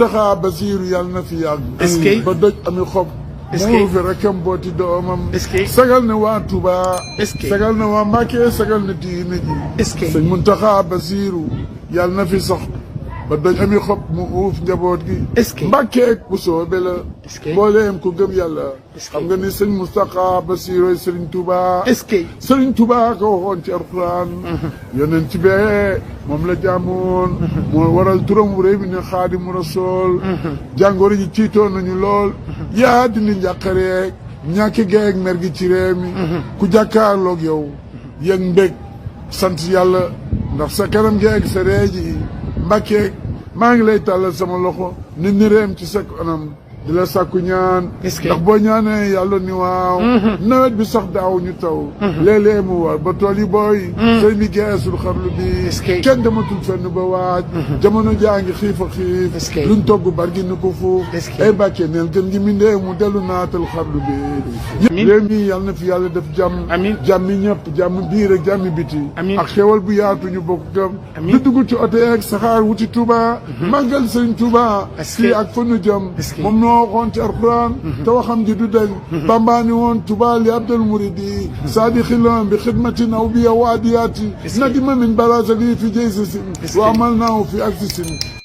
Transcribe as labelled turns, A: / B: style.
A: taxaa Basiiru yàlla na fi yàgg.
B: est-ce que
A: ba doj ami xob.
B: est-ce que
A: moo fi rakam booti doomam.
B: est-ce que
A: sagal na waa Touba.
B: est-ce que
A: sagal na waa Mbàkke sagal na diine ji.
B: est-ce que
A: sëñ Muntaxa Basiiru yàlla na fi sax ba doj ami xob mu uuf njaboot gi.
B: est-ce que
A: Mbàkke bu soobee la.
B: est-ce que
A: mbooleem ku gëm yàlla.
B: est-ce que
A: xam nga ni sëñ Muntaxa Basiiru Sëriñ Touba.
B: est-ce que
A: Sëriñ Touba ko waxoon ci alxuraan. yonent ci bee moom la jaamoon. moo waral turam wu rëy bi ne Xaadimu Rasuul. jàngoro ji tiitoon nañu lool. yaa dindi njàqareeg ñàkk geeg mer gi ci réew mi. ku jàkkaarloog yow. yëg mbég sant yàlla ndax sa kanam geeg sa ree ji Mbàkke maa ngi lay tàllal sama loxo nit ñi réem ci sa kanam di la sàkku ñaan.
B: est-ce que
A: ndax boo ñaanee yàlla ni waaw. nawet bi sax daaw ñu taw. léeg-léeg mu war ba tool yi booy. sëy ni geesul xarlu bi.
B: est-ce que
A: kenn dematul fenn ba waaj. jamono jaa ngi xiif a xiif.
B: est-ce que
A: luñ togg bargi ni ko fuuf.
B: est-ce que
A: ay Mbàkke neel gën gi mindee mu dellu naatal xarlu bi.
B: amiin
A: réew mi yàlla na fi yàlla def jàmm.
B: amiin
A: jàmmi ñëpp jàmm biir ak jàmmi biti.
B: amiin
A: ak xewal bu yaatu ñu bokk gëm.
B: amiin
A: du dugg ci oto yeeg saxaar wuti Touba. màggal sëñ Touba.
B: est-ce que
A: fii ak fa nu jëm.
B: est-ce que
A: moom noo waxoon ci alxuraan te waxam ji du dañ. bambaani woon Touba li abdal muridi. saadixilan bi xidmatin aw bi yawaadiyaati. nadima min barazali fi jaysasin. wa amal naaw fi aksisin